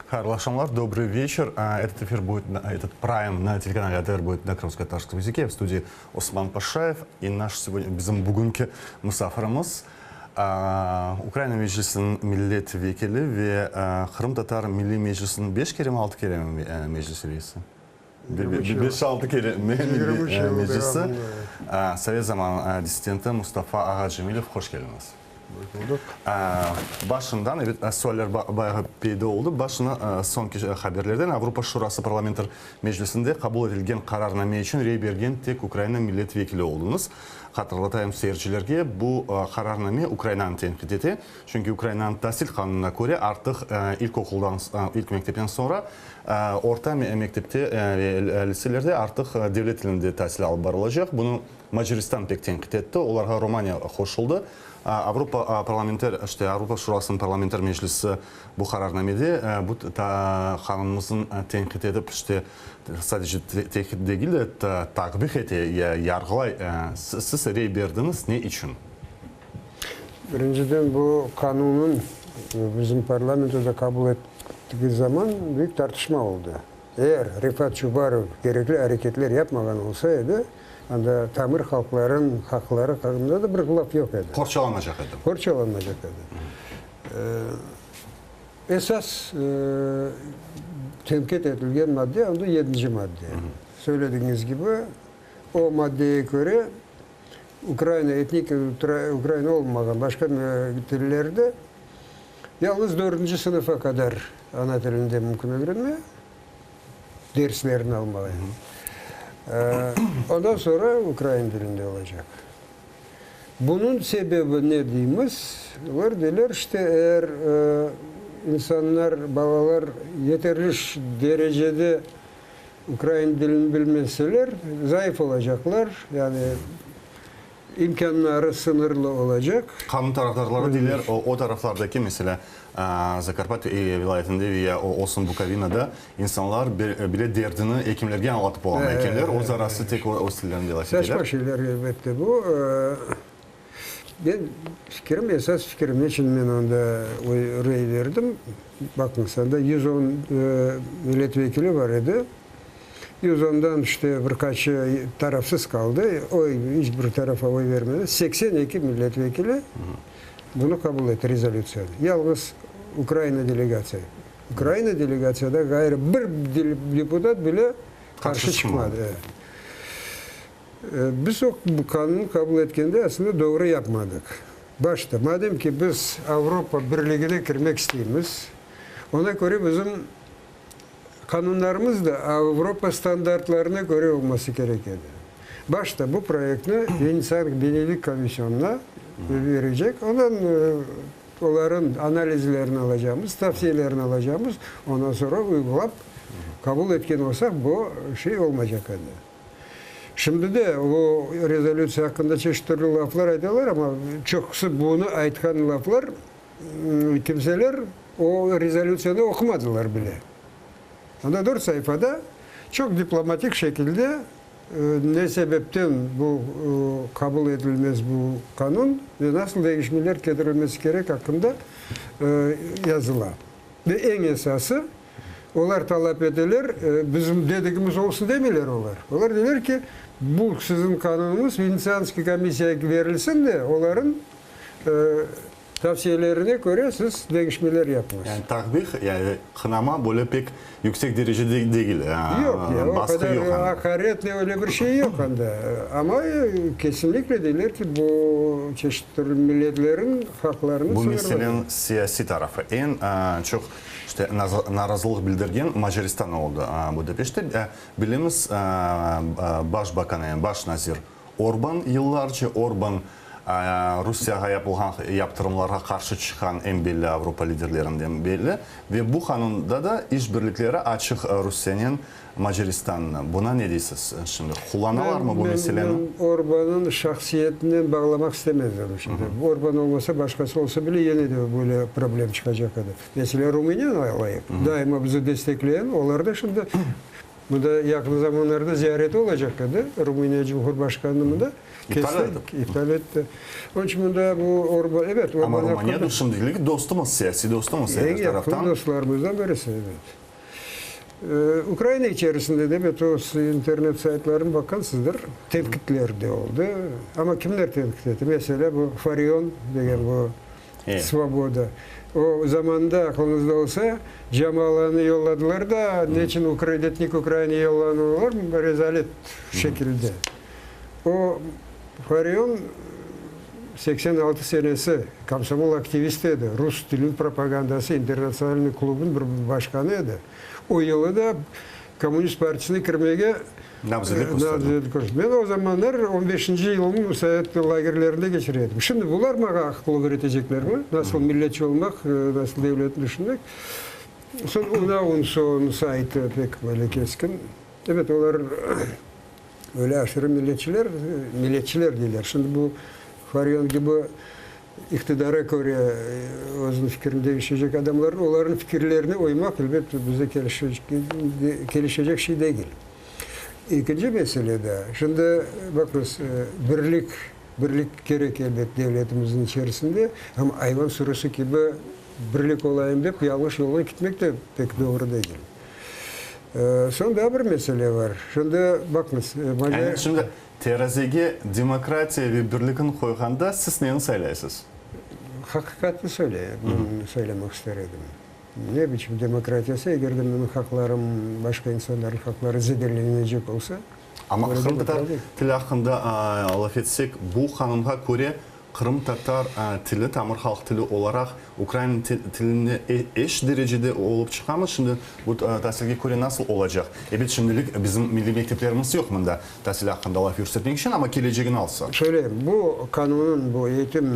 Hayırlı aqşamlar, dobrый вечер. Этот эфир будет, этот прайм на телеканале АТР будет на крымско-татарском языке. В студии Osman Paşayev и наш сегодня bizim bugünki musafirimiz Ukraina Meclisiniñ millet vekili ve Qırımtatar Milliy Meclisiniñ beş kere mi, altı kere mi Meclis reisi? Beş-altı kere Meclisi, sovet zamanı dissidenti Mustafa ağa Cemilev. Hoş keldiñiz. Hoş buldıq. Başından, ebet, sualler bayağı peyda oldı. Başına soñki haberlerden, Avropa Şurası Parlamenter Meclisinde qabul etilgen qararname içün rey bergen tek Ukraina millet vekili oldıñız. Hatırlatayım seyircilerge, bu qararname Ukrainanı tenqit ete, çünki Ukrainanıñ tasil qanunına köre artıq ilkoquldan, ilk mektepten soñra orta mektepte ve liselerde artıq devlet tilinde tasil alıp barılacaq. Bunı Macaristan pek tenqit etti, olarğa Romaniya qoşuldı. Avropa parlamenter, işte, Avropa Şurasınıñ parlamenter meclisi bu qararnamede bu qanunımıznı tenqit etip, işte, sadece tenqit degil de, takbih ete, yarğılay. Siz rey berdiñiz, ne içün? Birinciden, bu qanunnıñ bizim parlamentoda qabul ettigi zaman büyük tartışma oldı. Eğer Refat Çubarov kerekli areketler yapmağan olsa edi, anda tamır halqlarıñ haqları haqqında da bir laf yoq edi. Qorçalanacaq edi. Qorçalanmaycaq edi. Esas tenqit etilgen madde anda yedinci madde. Söyledigiñiz kibi, o maddeye köre Ukraina, etnik ukrain olmağan başqa tillerde yalıñız dördünci sınıfa qadar ana tilinde mümkün ögrenme, derslerini almağa. Ondan soñra ukrain tilinde olacaq. Bunıñ sebebi ne deymiz? Olar deyler, işte, eğer insanlar, balalar yeterli derecede ukrain tilini bilmeseler, zayıf olacaqlar, yani imkânları sıñırlı olacaq. Qanun tarafdarları deyler, o taraflardaki, meselâ, Zakarpatye vilâyetinde ve ya olsun Bukovinada insanlar bile derdini ekimlerge añlatıp olamay ekenler, öz arası tek öz tillerinde laf eteler. Saçma şeyler, elbette, bu. Men fikirim, esas fikirim, ne içün men anda rey berdim, baqıñız, anda 110 millet vekili bar edi, 110-dan işte bir qaçı tarafsız qaldı, oy, iç bir tarafa oy bermedi, 82 millet vekili bunı qabul etti, rezolütsiyanı. Yalıñız Ukraina delegatsiya. Ukraina delegatsiyada ğayrı bir deputat bile qarşı çıqmadı. Biz o qanunnı qabul etkende aslında doğru yapmadıq. Başta, madem ki biz Avropa Birligine kirmek isteymiz, ona köre bizim qanunlarımız da Avropa standartlarına köre olması kerek edi. Başta bu proyektni Venedik komisyonına berecek, ondan olarıñ analizlerini alacaqmız, tavsiyelerini alacaqmız, ondan soñra uygulap qabul etken olsaq, bu şey olmaycaq edi. Şimdi de o rezolütsiya aqqında çeşit türlü laflar aytalar, amma çoqusı bunı aytqan laflar, kimseler o rezolütsiyanı oqumadılar bile. Anda dört sayfada çoq diplomatik şekilde ne sebepten bu qabul etilmez bu qanun ve nasıl deñişmeler ketirilmesi kerek aqqında yazıla. Ve eñ esası, Olar talap eteler, bizim dedigimiz olsun demeyler olar. Olar deyler ki, bu siziñ qanunıñız Venetsianskiy komissiyağa berilsin de, olarıñ tavsiyelerine köre siz deñişmeler yapıñız. Yani takbih, yani qınama böyle pek yüksek derecede degil, Yoq, ya, o qadar aqaret ne öyle bir şey yoq anda. Amma kesinlikle deyler ki, bu çeşit türlü milletlerniñ haqlarını Bu meseleniñ siyasiy tarafı. Eñ çoq İşte, narazılıq bildirgen Macaristan oldı Budapeştte. Bilemiz, baş bakan, yani baş nazir Orban yıllarca Orban Rusiyağa yapılğan yaptırımlarğa qarşı çıqqan eñ belli Avropa liderlerinden belli. Ve bu qanunda da işbirlikleri açıq Rusiyenen Macaristannı. Buna ne deysiz şimdi? Qullanalarmı bu meseleni? Men Orbannıñ şahsiyetinen bağlamaq istemezdim şimdi. Orban olmasa, başqası olsa bile yene de böyle problem çıqacaq edi. Meselâ, Rumıniyanı alayıq. Daima bizi destekleyen, olar da şimdi. Mında yaqın zamanlarda ziyareti olacaq edi, Rumıniya Cumhurbaşqanınıñ mında. İptal etti. İptal etti. Onıñ içün mında bu Orban, ebet, Orban Amma Rumıniya da şimdilik dostumız, siyasiy dostumız, er taraftan. Eñ yaqın dostlarımızdan birisi, ebet. Ukraina içerisinde de, ebet, o internet saytlarını baqqansızdır, tenqitler de oldı. Amma kimler tenqit etti? Meselâ, bu Farion degen bu Svoboda. O zamanda, aqlıñızda olsa, Camalanı yolladılar da, neçün etnik ukrain yollanılar, rezalet şekilde. O, Farion 86 senesi komsomol aktivisti edi, rus tiliniñ propagandası internatsionalnıy klubınıñ bir başqanı edi. O yılı da Kommunist partisine kirmege namzetlik kösterdi. Men o zamanlar on beşinci yılımı sovet lagerlerinde keçire edim. Şimdi bular maña aqıl ögreteceklermi, nasıl milletçi olmaq, nasıl devletni düşünmek? Soñ una un son saytı pek böyle keskin. Ebet, olar öyle aşırı milletçiler, milletçiler deyler. Şimdi bu Farion kibi iqtidara köre özüniñ fikirini deñişecek adamlar, olarnıñ fikirlerine uymaq, elbet, bize kelişecek şey degil. Ekinci mesele de, şimdi baqıñız, birlik, birlik kerek, elbet, devletimizniñ içerisinde, amma ayvan sürüsi kibi birlik olayım dep, yañlış yoldan ketmek de pek doğru degil. Soñ daa bir mesele bar. Şimdi baqıñız, Yani şimdi terazege demokratiya ve birlikni qoyğanda siz neni saylaysız? Haqiqatnı söyleyim, söylemek ister edim. Ne biçim demokratiyası, eger de menim haqlarım, başqa insanlarnıñ haqları zedelenecek olsa? Amma qırımtatar tili aqqında laf etsek, bu qanunğa köre Qırımtatar tili, tamır halq tili olaraq ukrain tiline eş derecede olıp çıqamı? Şimdi bu tasilge köre nasıl olacaq? Ebet, şimdilik bizim milliy mekteplerimiz yoq mında tasil aqqında laf yürsetmek içün, amma kelecegini alsaq. Şöyle, bu qanunıñ, bu eğitim,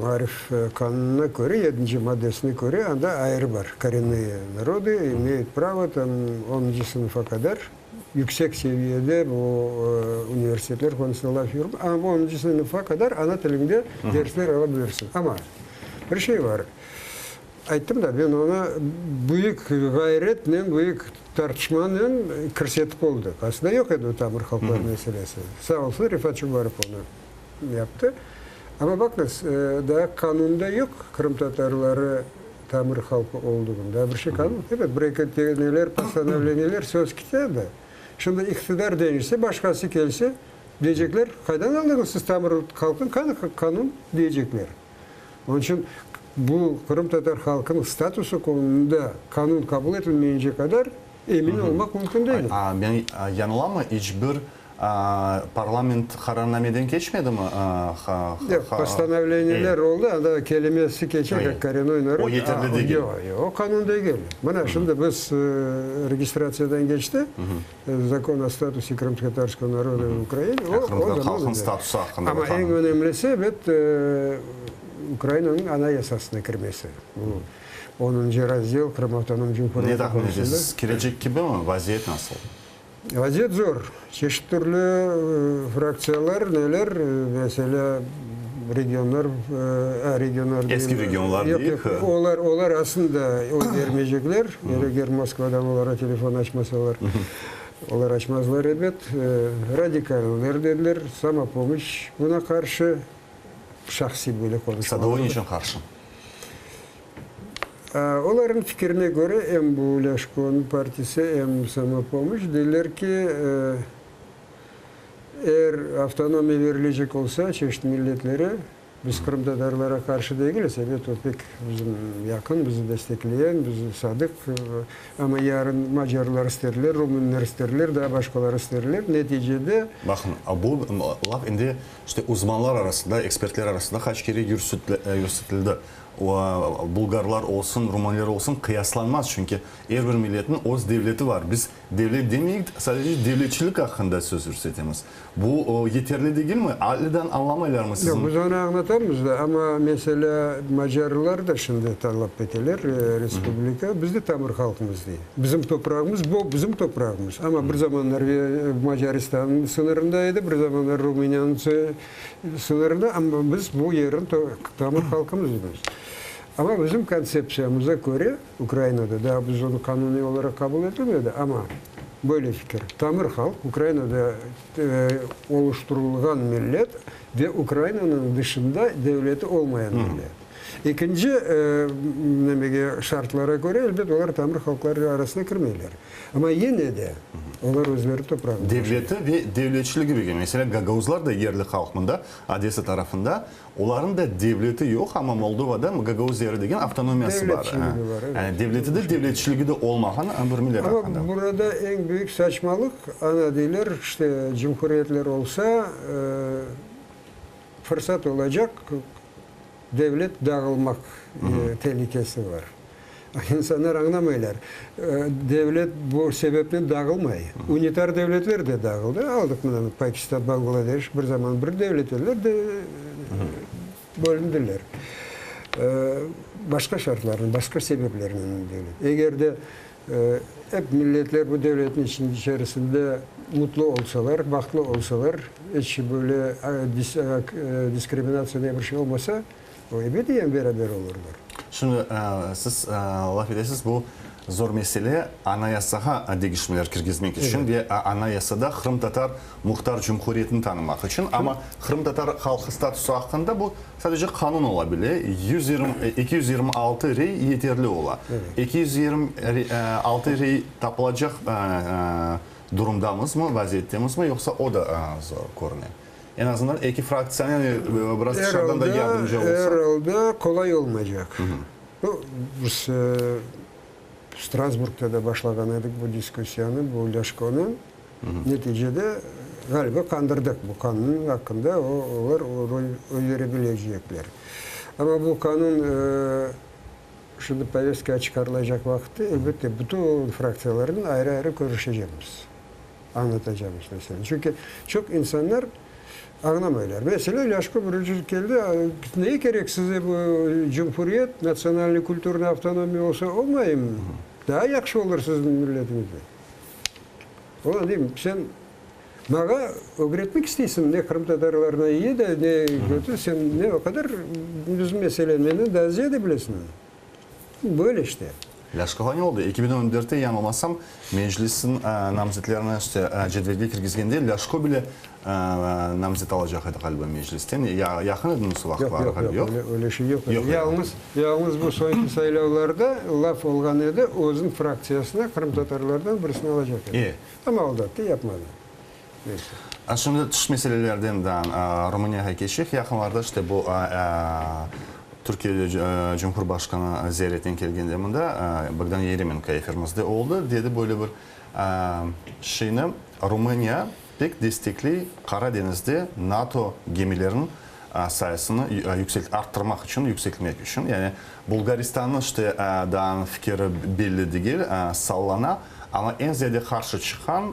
maarif qanunına köre, yedinci maddesine köre, anda ayrı bar, korennıye народы imeyut pravo tam onuncı sınıfa qadar Yüksek seviyede bu universitetler konusında laf yürüp, amma onuncu sınıfa qadar ana tiliñde dersler ala bilirsiñ. Amma bir şey bar, ayttım da, men onı büyük ğayretnen, büyük tartışmanen kirsetip oldıq. Aslında yoq edi o tamır halqlar meselesi. Sağ olsun, Refat Çubarov onı yaptı. Amma baqıñız, daa qanunda yoq qırımtatarları Tamır halqı olduğunda bir şey qalmay. Ebet, bir-eki neler, postanovleniyeler söz kete de. Şimdi iqtidar deñişse, başqası kelse, deycekler, qaydan aldıñız siz tamır halqın, qani qanun, deycekler. Onıñ içün bu qırımtatar halqınıñ statusı qonunda qanun qabul etilmeyince qadar emin olmaq mümkün degil. Men yañılamı, iç bir Parlament qararnameden keçmedimi? Yoq, postanovleniyeler oldı, anda kelimesi keçe, kak korenoy narod. O yeterli degil. Yoq, yoq, o qanun degil. Mına şimdi biz registratsiyadan keçti, Zakon o statuse krımskotatarskogo naroda v Ukraine, o, o zaman. Qırımtatar halqınıñ statusı aqqında. Amma eñ önemlisi, ebet, Ukrainanıñ Anayasasına kirmesi. Bu onuncu razdel Qırım Avtonom Cumhuriyeti Ne tahmin etesiz, kirecek kibimi, vaziyet nasıl? Vaziyet zor. Çeşit türlü fraktsiyalar, neler, meselâ, regionlar, regionlar deyim. Eski regionlar deyik. Yoq, yoq, olar, olar aslında oy bermeycekler, eger Moskvadan olara telefon açmasalar. Olar açmazlar, ebet. Radikaller dediler, Samopomiç buna qarşı, şahsiy böyle konuşmalar. Sadovoy niçün qarşı? Olarnıñ fikrine köre, em bu Lâşkonıñ partisi, em Samopomiç deyler ki, eğer avtonomiya verilecek olsa çeşit milletlere, biz qırımtatarlara qarşı degiliz, ebet, o pek bizim yaqın, bizi destekleyen, bizi sadıq, amma yarın macarlar isterler, rumınlar isterler, daa başqalar isterler, neticede. Baqıñ, bu laf endi işte uzmanlar arasında, ekspertler arasında qaç kere yürsetildi. Bulgarlar olsun, rumanler olsun qıyaslanmaz, çünki er bir milletniñ öz devleti var. Biz devlet demeyik, sadece devletçilik aqqında söz yürsetemiz. Bu yeterli degilmi? Aliden añlamaylarmı siziñ? Yoq, biz onı añlatamız da, amma meselâ, macarlar da şimdi talap eteler respublika, biz de tamır halqmız dey. Bizim toprağımız, bu bizim toprağımız. Amma bir zamanlar Macaristannıñ sıñırında edi, bir zamanlar Rumıniyanıñ Sıñırda, amma biz bu yerniñ tamır halqımız deymiz. Amma bizim kontseptsiyamıza köre, Ukrainada, daa biz onı qanuniy olaraq qabul etilmedi, amma. Böyle fikir, tamır halq, Ukrainada oluşturılğan millet ve Ukrainanıñ dışında devleti olmayan millet. Ekinci nemege, şartlara köre, elbet, olar tamır halqlar arasına kirmeyler. Amma yine de olar özleri toprağında yaşaylar. Devleti ve devletçiligi degen, meselâ, gagauzlar da yerli halq mında, Odessa tarafında. Olarnıñ da devleti yoq, amma Moldovada Gagauz yeri degen avtonomiyası bar. Devletçiligi bar, evet. Yani devleti de, devletçiligi de olmağan bir millet aqqında. Amma burada eñ büyük saçmalıq, ana deyler, işte, cumhuriyetler olsa, fırsat olacaq, devlet dağılmaq telükesi bar. İnsanlar añlamaylar, devlet bu sebepten dağılmay. Unitar devletler de dağıldı. Aldıq mına Pakistan, Bangladeş, bir zaman bir devlet ediler, bölündiler. Başqa şartlarnen, başqa sebeplernen devlet. Eger de ep milletler bu devletniñ içerisinde mutlu olsalar, bahtlı olsalar, iç böyle diskriminatsiya ne bir şey olmasa, O ebediyen beraber olurlar. Şimdi siz laf etesiz, bu zor mesele, Anayasağa deñişmeler kirgizmek içün ve Anayasada Qırımtatar Muhtar Cumhuriyetini tanımaq içün, amma qırımtatar halqı statusı aqqında bu sadece qanun ola bile, 226 rey yeterli ola. 226 rey tapılacaq durumdamızmı, vaziyettemizmi, yoqsa o da zor körüne? Eñ azından eki fraktsiyanı, yani biraz tışarıdan da yardımcı olsa. Er alda qolay olmaycaq. Bu, biz Strasburgda da başlağan edik bu diskussiyanı, bu Lâşkonı. Neticede, ğaliba, qandırdıq. Bu qanun aqqında olar oy bere bilecekler. Amma bu qanun şimdi povestkağa çıqarılacaq vaqıtta, elbette, bütün fraktsiyalarnen ayrı-ayrı körüşecekmiz. Añlatacağım meseleni. Çünki çoq insanlar añlamaylar. Meselâ, Lâşko birinci keldi, nege kerek size bu cumhuriyet, natsionalnıy kulturnıy avtonomiya olsa, olmayımı? Daa yahşı olur siziñ milletiñizge. Ola deyim, sen maña ögretmek isteysiñ, ne qırımtatarlarına iyi de, ne kötü, sen ne o qadar bizim meseleni daa ziyade bilesiñ. Böyle işte. Lâşkoğa ne oldı? 2014-te, yañılmasam, Meclisniñ namzetlerini işte cedvelge kirgizgende Lâşko bile namzet alacaq edi ğaliba Meclisten. Yaqın ediñiz o vaqıtları ğaliba, yoq? Yoq, yoq, öyle şey yoq edi. Yalıñız, yalıñız bu soñki saylavlarda laf olğan edi, özüniñ fraktsiyasına qırımtatarlardan birisini alacaq edi. Amma aldattı, yapmadı. Neyse. Şimdi tış meselelerden de Rumıniyağa keçeyik. Yaqınlarda işte bu Türkiye Cumhurbaşqanı ziyaretinen kelgende mında Bogdan Yeremenko efirimizde oldı. Dedi böyle bir şeyni, Rumıniya pek destekley Qara deñizde NATO gemileriniñ sayısını arttırmaq içün, yükseltmek içün. Yani Bulgaristannıñ işte daa fikiri belli degil, sallana, amma eñ ziyade qarşı çıqqan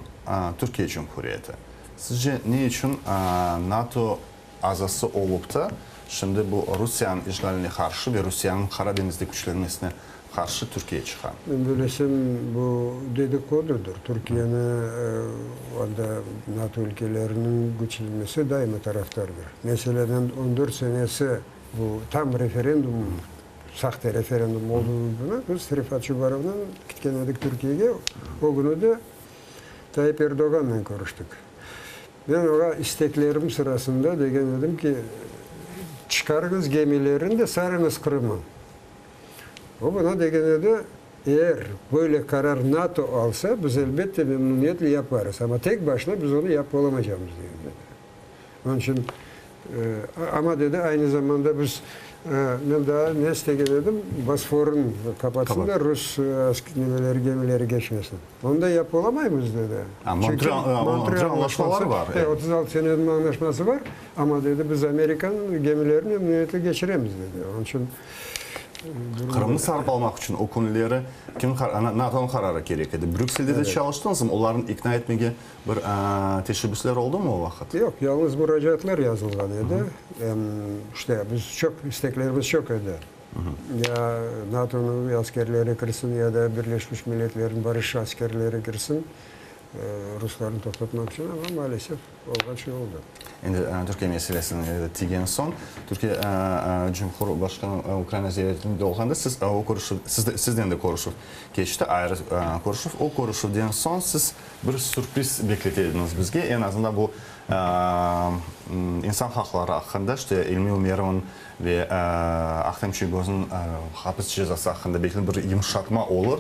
Türkiye Cumhuriyeti. Sizce ne içün NATO azası olıp da, şimdi bu Rusiyanıñ işğaline qarşı ve Rusiyanıñ Qara deñizde küçlenmesine qarşı Türkiye çıqa? Men bilesem, bu dedikodudır. Türkiyeni anda NATO ülkeleriniñ küçlenmesi daima tarafdardır. Meseleden, on dört senesi bu tam referendum, sahte referendum olduğı künü biz Refat Çubarovnen ketken edik Türkiyege, o künü de Tayyip Erdoğannen körüştik. Men oña isteklerim sırasında degen edim ki, çıqarıñız gemilerini de sarıñız Qırımı. O bana degen edi, eğer böyle qarar NATO alsa, biz elbette memnuniyetle yaparız, amma tek başına biz onı yapıp olamaycaqmız, degen edi. Onıñ içün, amma dedi, aynı zamanda biz, men daa ne istegen edim, Bosfornı qapatsınlar, rus nemeleri, gemileri keçmesin. Onı da yapıp olamaymız, dedi. Çünki Montre añlaşmaları bar. E, 36 seneniñ añlaşması bar, amma, dedi, biz amerikan gemilerini memnuniyetle keçiremiz, dedi. Onıñ içün. Qırımnı sarıp almaq içün o künleri kim NATOnıñ qararı kerek edi. Brükselde de çalıştıñızmı? Olarnı ikna etmege bir teşebbüsler oldumı o vaqıt? Yoq, yalıñız muracaatlar yazılğan edi. İşte, biz çoq, isteklerimiz çoq edi. Ya NATOnıñ askerleri kirsin, ya da Birleşmiş Milletlerniñ barış askerleri kirsin. Ruslarnı toqtatmaq içün, amma maalesef olğan şey oldı. Endi Türkiye meselesini tiygen soñ, Türkiye Cumhurbaşqanı Ukraina ziyaretinde olğanda siz o körüşüv, siznen de körüşüv keçti, ayrı körüşüv. O körüşüvden soñ siz bir sürpriz beklete ediñiz bizge, eñ azından bu insan haqları aqqında, işte İlmi Ümerovnıñ ve Ahtem Çiygoznıñ hapis cezası aqqında belki bir yımşatma olur.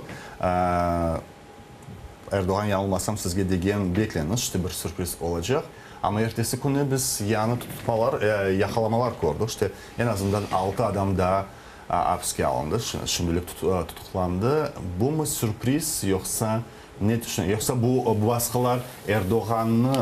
Erdoğan, yañılmasam, sizge degen, bekleñiz, işte bir sürpriz olacaq. Amma ertesi künü biz yañı tutmalar, yaqalamalar kördik. İşte, eñ azından altı adam daa apiske alındı, şimdilik tutuqlandı. Bumı sürpriz, yoqsa ne tüşüne, yoqsa bu basqılar Erdoğannı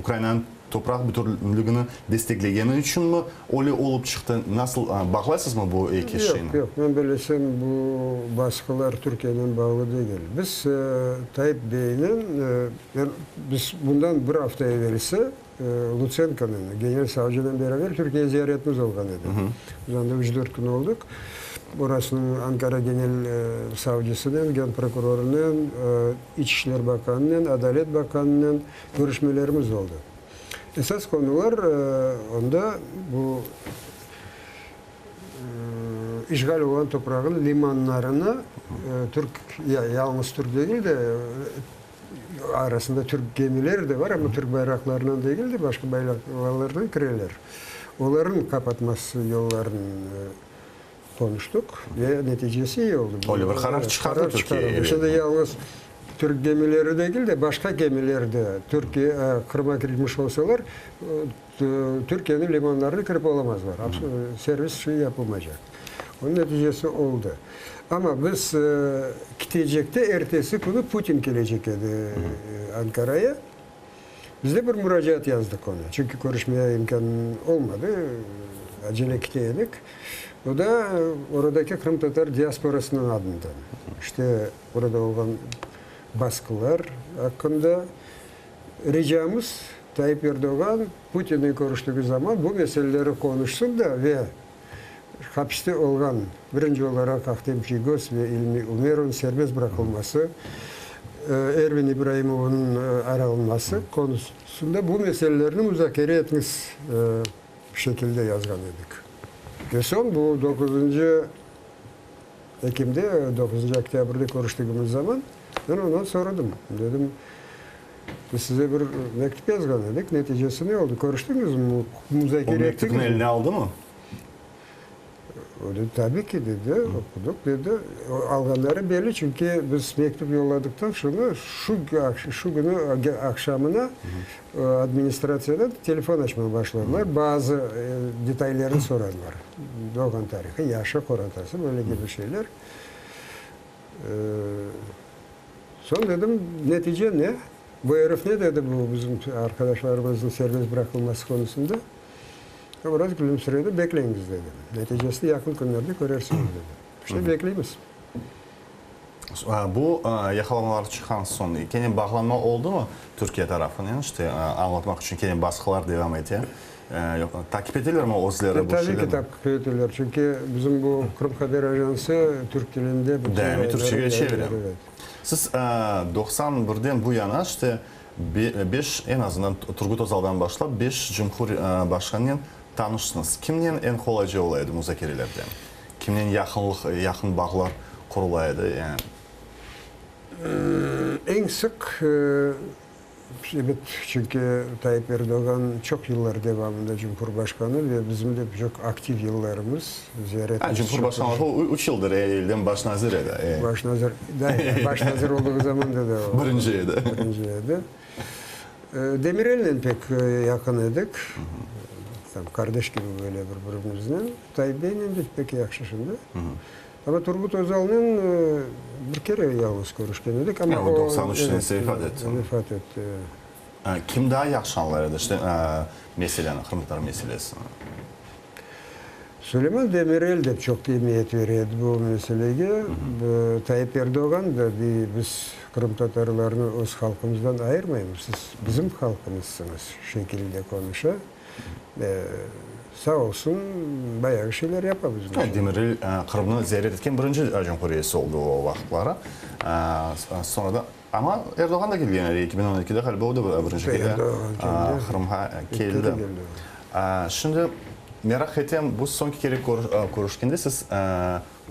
Ukrainanıñ topraq bütünligini desteklegeni içünmi öyle olıp çıqtı? Nasıl bağlaysızmı bu eki şeyni? Yoq, yoq, men bilesem, bu basqılar Türkiyenen bağlı degil. Biz Tayyip beynen, biz bundan bir afta evelsi Lutsenkonen, genel savcınen beraber Türkiye ziyaretimiz olğan edi. Biz anda üç-dört kün oldıq. Orasınıñ Ankara genel savcısınen, genprokurorınen, İç işler bakanınen, Adalet bakanınen körüşmelerimiz oldı. Esas konular onda bu işğal olğan toprağın limanlarını türk, yalıñız türk degil de, arasında türk gemileri de bar, amma türk bayraqlarınen degil de, başqa bayraqlarnen kireler. Olarnıñ qapatması yollarını qonuştıq ve neticesi iyi oldı. Öyle bir qarar çıqardı Türkiye. Şimdi yalıñız türk gemileri degil de, başqa gemiler de Türkiye, Qırımğa kirmiş olsalar, Türkiyeniñ limanlarına kirip olamazlar. Servis şey yapılmaycaq. Onıñ neticesi oldı. Amma biz kitecekte ertesi künü Putin kelecek edi Ankaraya. Biz de bir muracaat yazdıq oña, çünki körüşmeye imkân olmadı, acele kite edik. O da oradaki qırımtatar diasporasınıñ adından, işte orada olğan basqılar aqqında ricamız, Tayyip Erdoğan Putinnen körüştügi zaman bu meseleleri qonuşsın da ve hapiste olğan, birinci olaraq Ahtem Çiygoz ve İlmi Umerovnıñ serbest bıraqılması, Ervin İbraimovnıñ aralınması qonusında bu meselelerni muzakere etñiz şekilde yazğan edik. Ve soñ bu doquzıncı ekimde, doquzıncı oktâbrde körüştigimiz zaman men ondan soradım, dedim, Biz size bir mektüp yazğan edik, neticesi ne oldı? Körüştiñizmi, muzakere O mektüpni ettiñizmi? eline aldımı? O dedi, tabi ki, dedi, oqudıq, dedi. Alğanları belli, çünki biz mektüp yolladıqtan soñra şu şu künü aqşamına administratsiyadan telefon açmağa başladılar, bazı detaylarnı soradılar, doğğan tarihı, yaşı, qorantası, böyle kibi şeyler. Soñ dedim, netice ne? Bu erif ne dedi bu bizim arqadaşlarımıznıñ serbest bıraqılması qonusında? O biraz gülümsiredi, bekleñiz dedi. Neticesini yaqın künlerde körersiñiz dedi. İşte bekleymiz. Bu yaqalamalar çıqqan soñ kene bağlanma oldumı Türkiye tarafınen? İşte añlatmaq içün kene basqılar devam ete. Takip etelermi özleri bu Tabii ki şeylerni? takip eteler, çünki bizim bu Qırım Haber Ajansı türk tilinde bütün Daimiy yayınları türkçege çevire. Evet. Siz 91-den bu yana işte beş, eñ azından Turgut Özaldan başlap beş cumhur başqanınen tanışsıñız. Kimnen eñ qolayca ola edi muzakerelerde? Kimnen yaqınlıq, yaqın bağlar qurula edi? Yani. Eñ sıq Ebet, çünki Tayyip Erdoğan çoq yıllar devamında cumhurbaşqanı ve bizim de çoq aktiv yıllarımız, ziyaretimiz çoq. Cumhurbaşqanlığı o üç yıldır, evelden baş nazir edi. Baş nazir, baş nazir olduğı zamanda da o. Birinci edi. Birinci edi. Demirelnen pek yaqın edik, tam qardeş kibi böyle bir-birimiznen. Tayyip beynen de pek yahşı şimdi. Amma Turgut Özalnen bir kere yalıñız körüşken edik, amma o o, 93 senesi vefat etti. Vefat etti. Kim daa yahşı añlar edi işte meseleni, qırımtatar meselesini? Süleyman Demirel de çoq emiyet bere edi bu meselege. Tayyip Erdoğan da dey, biz qırımtatarlarnı öz halqımızdan ayırmaymız, siz bizim halqımızsıñız şekilde qonuşa. Sağ olsun, bayağı şeyler yapa bizim içün. Demirel Qırımnı ziyaret etken birinci cumhur reisi oldı o vaqıtları. Soñra da. Amma Erdoğan da kelgen edi, 2012-de ğaliba o da birinci kere Qırımğa keldi. Şimdi meraq etem, bu soñki kere körüşkende siz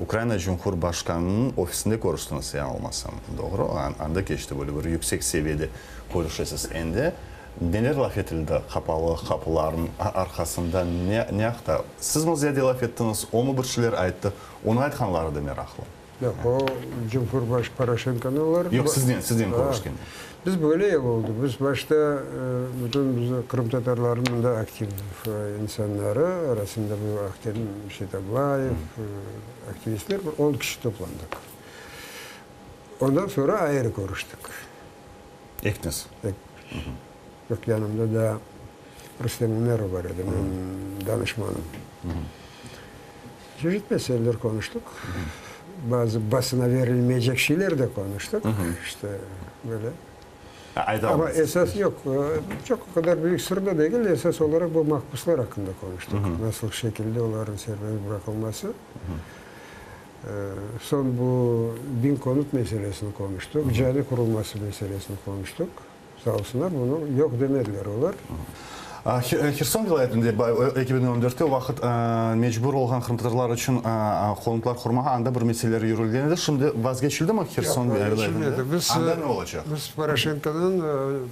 Ukraina Cumhurbaşqanınıñ ofisinde körüştiñiz, yañılmasam, doğru? Anda keçti böyle bir yüksek seviyede körüşesiz. Endi neler laf etildi qapalı qapılarnıñ arqasında, ne aqta? Sizmi ziyade laf ettiñiz, o mı bir şeyler ayttı? Onıñ aytqanları da meraqlı. Yoq, o Cumhurbaş Poroşenkonı olar. Yoq, siznen, siznen körüşkende. Biz böyle yol oldı. Biz başta bütün biz qırımtatarlarnıñ mında aktiv insanları, arasında bu Ahtem Seytablayev, aktivistler, bir on kişi toplandıq. Ondan soñra ayrı körüştik. Ekiniz? Ekimiz. Yoq, yanımda daa Rustem Umerov bar edi, menim danışmanım. Çeşit meseleler qonuştıq. Bazı basına verilmeycek şeyler de qonuştıq. İşte, böyle. Amma esas yoq, çoq o qadar büyük sır da degil, esas olaraq bu mahpuslar aqqında qonuştıq. Nasıl şekilde olarnıñ serbest bıraqılması. Soñ bu biñ konut meselesini qonuştıq, cami qurulması meselesini qonuştıq. Sağ olsunlar, bunı yoq demediler olar. Herson vilâyetinde 2014-te o vaqıt mecbur olğan qırımtatarlar içün konutlar qurmağa anda bir meseleler yürülgen edi. Şimdi vazgeçildimi Herson vilâyetinde? Yoq, vazgeçilmedi. Anda ne olacaq? Biz Poroşenkonen,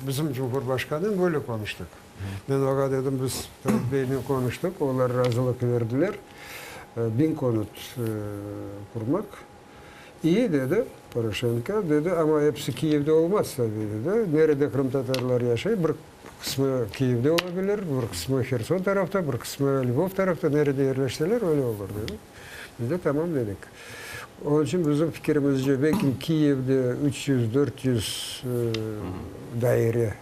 bizim Cumhurbaşqanınen böyle qonuştıq. Men oña dedim, biz Tayyip beynen qonuştıq, olar razılıq berdiler, biñ konut qurmaq. İyi, dedi Poroşenko, dedi, amma episi Kiyevde olmaz tabiy, dedi. Nerede qırımtatarlar yaşay, bir qısmı Kiyevde ola bilir, bir qısmı Herson tarafta, bir qısmı Lvov tarafta, nerede yerleşseler, öyle olur, dedi. Biz de tamam dedik. Onıñ içün bizim fikirimizce, belki Kiyevde 300, 400 daire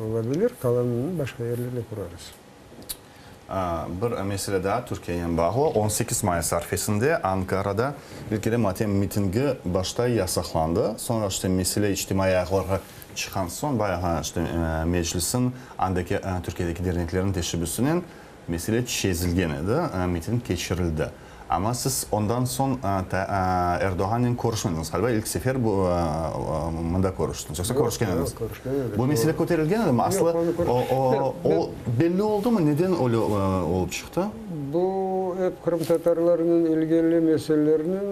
ola bilir, qalanını başqa yerlerde qurarız. Bir mesele daa Türkiyenen bağlı. 18 mayıs arfesinde Ankarada bir kere matem mitingi başta yasaqlandı. Soñra işte mesele içtimaiy ağlarğa çıqqan soñ, bayağı işte Meclisniñ, andaki Türkiyedeki derneklerniñ teşebbüsinen mesele çezilgen edi, miting keçirildi. Amma siz ondan soñ Erdoğannen körüşmediñiz, ğaliba, ilk sefer bu mında körüştiñiz, yoqsa körüşken ediñiz? Yoq, körüşken edik. Bu mesele köterilgen edimi? Aslı o belli oldımı, neden öyle olıp çıqtı? Bu ep qırımtatarlarnen ilgili meselelernen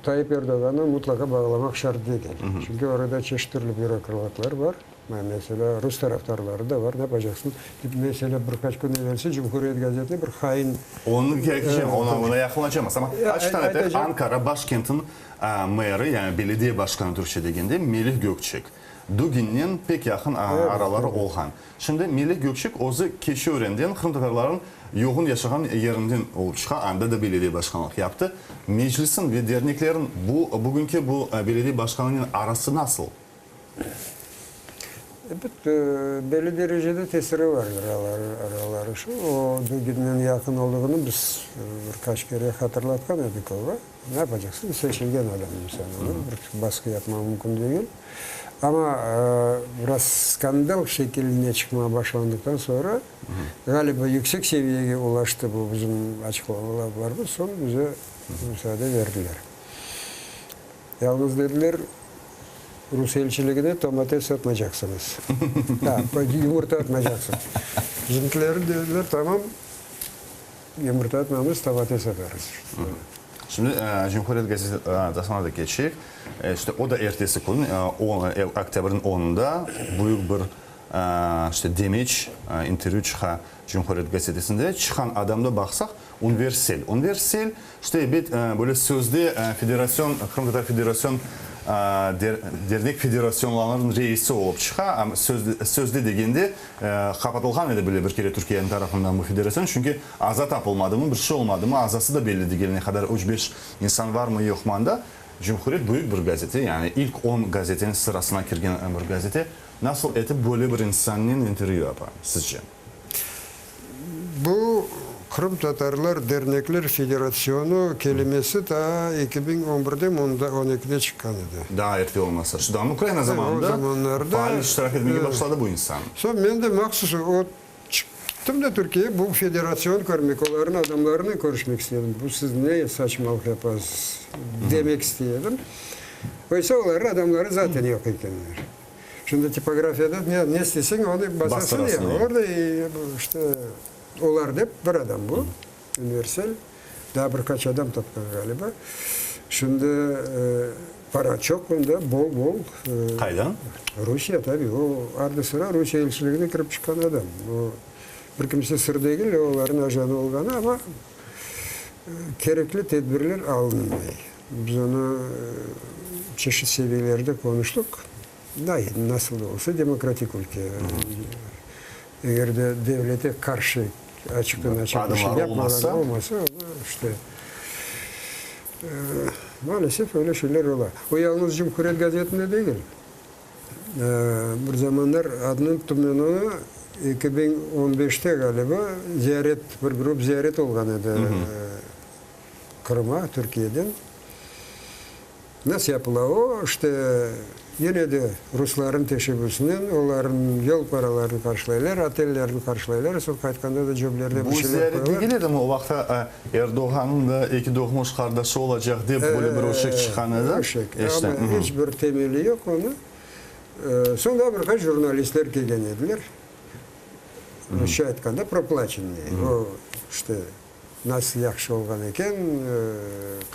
Tayyip Erdoğannı mutlaqa bağlamaq şart degil. Çünki orada çeşit türlü bürokratlar bar. Meselâ, rus tarafdarları da bar, ne yapacaqsıñ? Meselâ, bir qaç kün evelsi Cumhuriyet gazetine bir hain. Onı kerçekten, ona yaqınlaşamaz. Amma açıqtan aytayıq, Ankara başkentiniñ meri, yani belediye başqanı türkçe degende, Melih Gökçek. Duginnen pek yaqın araları olğan. Şimdi Melih Gökçek özü Keçiörenden, qırımtatarlarnıñ yoğun yaşağan yerinden olıp çıqa, anda da belediye başqanlıq yaptı. Meclisniñ ve derneklerniñ bu bugünki bu belediye başqanınen arası nasıl? Ebet, belli derecede tesiri vardır araları. Şu, o Duginnen yaqın olduğını biz bir qaç kere hatırlatqan edik oña. Ne yapacaqsıñ, seçilgen adam insan olur, bir basqı yapmaq mümkün degil. Amma biraz skandal şekiline çıqmağa başlandıqtan soñra, ğaliba, yüksek seviyege ulaştı bu bizim açıqlamalarımız, soñ bize musaade berdiler. Yalnız dediler, Rus elçiligine tomates satmacaqsıñız. Ha, yumurta atmacaqsıñız. Bizimkiler dediler, tamam, yumurta atmamız, tomates atarız. Şimdi Cumhuriyet gazetasına da keçeyik. İşte o da ertesi kün, oktâbrniñ onunda büyük bir işte demeç, intervyü çıqa Cumhuriyet gazetesinde. Çıqqan adamda baqsaq, Ünver Sel. Ünver Sel, işte, ebet, böyle sözde federasyon, Qırımtatar federasyon dernek federasyonlarınıñ reisi olıp çıqa, amma sözde degende, qapatılğan edi bile bir kere Türkiyeniñ tarafından bu federasyon, çünki aza tapılmadımı, bir şey olmadımı, azası da belli degil, ne qadar, üç-beş insan varmı, yoqmı anda. Cumhuriyet büyük bir gazete, yani ilk on gazeteniñ sırasına kirgen bir gazete. Nasıl etip böyle bir insannen intervyü yapa, sizce? Bu Qırımtatarlar dernekler federasyonu kelimesi taa 2011-de mi, on ekide çıqqan edi. Daa erte olmasa. Şu daa Ukraina zamanında faal iştirak etmege başladı bu insan. Soñ men de mahsus o çıqtım da Türkiyege bu federasyon körmek, olarnıñ adamlarınen körüşmek istedim. Bu siz ne saçmalıq yapasız demek istey edim. Oysa olarnıñ adamları zaten yoq ekenler. Şimdi tipografiyada ne isteseñ, onı basasıñ ya. Olar da işte olar dep bir adam bu, Enver Sel. Daa bir qaç adam tapqan ğaliba. Şimdi para çoq onda, bol-bol. Qaydan? Rusiye, tabiy. O ardı-sıra Rusiye elçiligine kirip çıqqan adam. O, bir kimse sır degil, olarnıñ ajanı olğanı, amma kerekli tedbirler alınmay. Biz onı çeşit seviyelerde qonuştıq. Nasıl da olsa, demokratik ülke. Eger de devlete qarşı açıqtan-açıq bir şey yapmağan olmasa, işte, maalesef, öyle şeyler ola. O yalıñız Cumhuriyet gazetinde degil. Bir zamanlar adını unuttım men onı, 2015-te ğaliba, ziyaret, bir grup ziyaret olğan edi Qırıma, Türkiyeden. Nasıl yapıla o? İşte, yine de rusların teşebbüsinen olarnıñ yol paralarını qarşılaylar, otellerini qarşılaylar, soñ qaytqanda da cöblerine bir Bu şeyler ziyaret qoyalar. degil edimi? O vaqta Erdoğannıñ da eki doğmuş qardaşı olacaq dep böyle bir öşek çıqqan edi. Öşek, amma iç bir temeli yoq onıñ. Soñ daa bir qaç jurnalistler kelgen ediler, rusça aytqanda, proplaçennıy, o, işte, Nasıl yahşı olğan eken,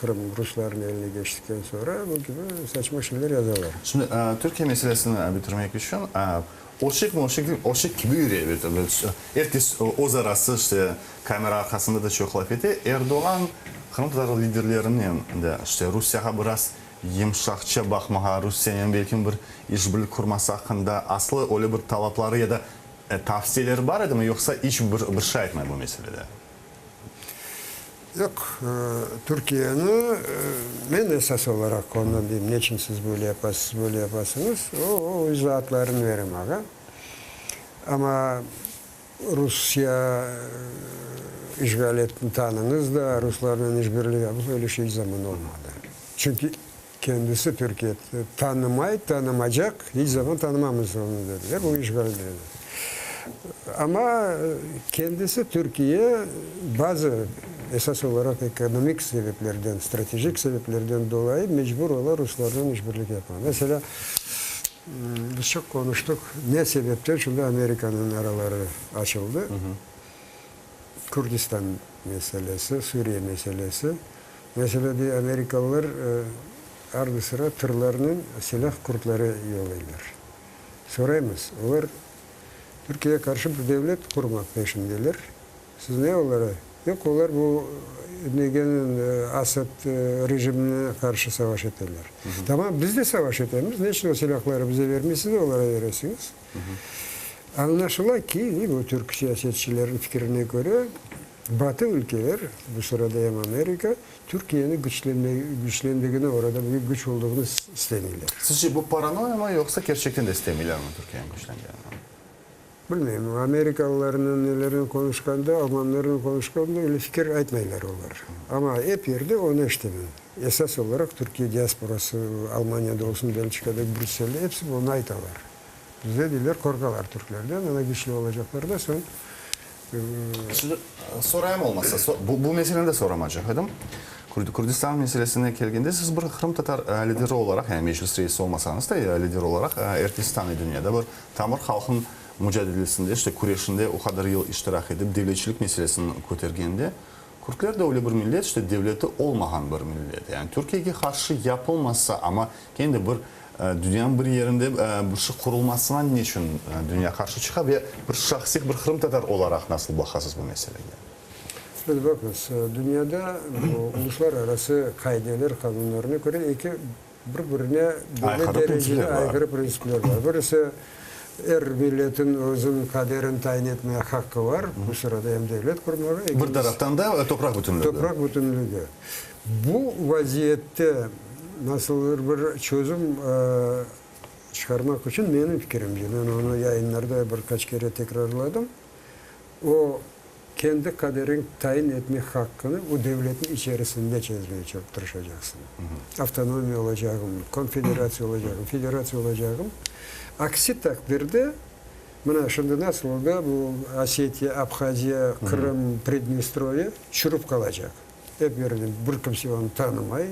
Qırım ruslarnıñ eline keçtikten soñra, bu kibi saçma şeyler yazalar. Şimdi Türkiye meselesini bitirmek içün, öşek möşek degil, öşek kibi yüre, er kes öz arası, işte, kamera arqasında da çoq laf ete. Erdoğan qırımtatar liderlerinen de, işte, Rusiyağa biraz yımşaqça baqmağa, Rusiyenen belki bir işbirlik qurması aqqında aslı öyle bir talapları ya da Tavsiyeleri bar edimi, yoqsa iç bir bir şey aytmay bu meselede? Yoq, Türkiyeni men esas olaraq ondan deyim, neçün siz böyle yapasız, böyle yapasıñız, o, o izaatlarını bere maña. Amma Rusiye işğal ettin tanıñız da, ruslarnen işbirlik yapıñız, öyle şey iç zaman olmadı. Çünki Kendisi Türkiye tanımay, tanımacaq, iç zaman tanımamız onı dediler, bu işğal dedi. Amma kendisi Türkiye bazı, esas olaraq ekonomik sebeplerden, stratejik sebeplerden dolayı mecbur ola ruslarnen işbirlik yapmağa. Meselâ, biz çoq qonuştıq, ne sebepten şimdi Amerikanıñ araları açıldı, Kürdistan meselesi, Suriye meselesi. Meselâ, dey, amerikalılar ardı-sıra tırlarnen silâh kurdlara yollaylar. Soraymız, olar Türkiyege qarşı bir devlet qurmaq peşindeler, siz ne olara? Yoq, olar bu negenen Asad rejimine qarşı savaş eteler. Tamam, biz de savaş etemiz, ne içün o silâhları bize vermeysiz de olara beresiñiz? Añlaşıla ki, bu türk siyasetçileriniñ fikrine köre, Batı ülkeler, bu sırada em Amerika, Türkiyeni güçlendigini, orada büyük güç olduğını istemeyler. Sizce bu paranoya mı, yoqsa kerçekten de istemeylermi Türkiyeniñ güçlengenini? Bilmeyim. Amerikalılarnen nelernen qonuşqanda, almanlarnen qonuşqanda öyle fikir aytmaylar olar. Amma ep yerde onı eşitemen. Esas olaraq Türkiye diasporası, Almaniyada olsun, Belçikada, Brüsselde episi bunı aytalar. Bizde deyler qorqalar türklerden, ana güçlü olacaqlar da soñ. Şimdi sorayım olmasa, bu meseleni de soramacaq edim. Kürdistan meselesine kelgende, siz bir qırımtatar lideri olaraq, yani Meclis reisi olmasañız da, lider olaraq er kes tanıy dünyada bir tamır halqnıñ mucadelesinde, işte küreşinde o qadar yıl iştirak etip, devletçilik meselesini kötergende, Kürtler de öyle bir millet, işte devleti olmağan bir millet. Yani Türkiyege qarşı yapılmasa, amma kene de bir dünyanıñ bir yerinde bir şey qurulmasına neçün dünya qarşı çıqa ve bir şahsiy bir qırımtatar olaraq nasıl baqasız bu meselege? Şimdi baqıñız, dünyada bu uluslararası qaideler, qanunlarına köre eki bir-birine belli derecede aykırı printsipler bar. Birisi, er milletin özüniñ qaderini tayin etmege haqqı bar, bu sırada em devlet qurmağa, ekincisi. Bir taraftan da topraq bütünligi. Topraq bütünligi. Bu vaziyette nasıldır bir çözüm çıqarmaq içün, menim fikirimce, men onı yayınlarda bir qaç kere tekrarladım, o, kendi qaderiñ tayin etmek haqqını o devletniñ içerisinde çezmege tırışacaqsıñ. Avtonomiya olacağım, konfederatsiya olacağım, federatsiya olacağım. Aksi taqdirde, mına şimdi nasıl oldı, bu Osetiya, Abhaziya, Qırım, Pridnestrovye çürüp qalacaq. Ep yerine bir kimse onı tanımay.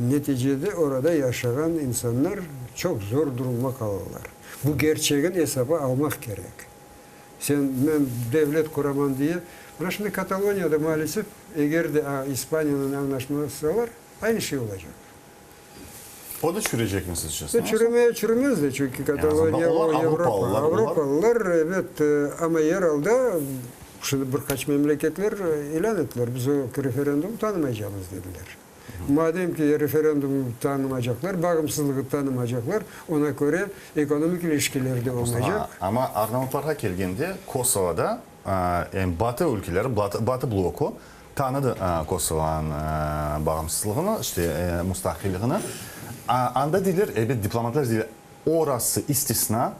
Neticede orada yaşağan insanlar çoq zor durumğa qalalar. Bu gerçegin esaba almaq kerek. Sen, men devlet quraman diye, mına şimdi Kataloniyada maalesef, eger de İspaniyanen añlaşmasalar, aynı şey olacaq. O da çürecekmi sizce? Çürümeye çürümez de, çünki Kataloniya o Avropa. Avropalılar, ebet, amma er alda şimdi bir qaç memleketler ilân ettiler, biz o referendumnı tanımaycamız dediler. Madem ki referendumnı tanımacaqlar, bağımsızlığı tanımacaqlar, ona köre ekonomik ilişkiler de olmaycaq. Amma Arnavutlarğa kelgende, Kosovada em Batı ülkeleri, Batı bloku Tanıdı Kosovanıñ bağımsızlığını, işte, mustaqilligini. Anda deyler, ebet, diplomatlar deyler, orası istisna,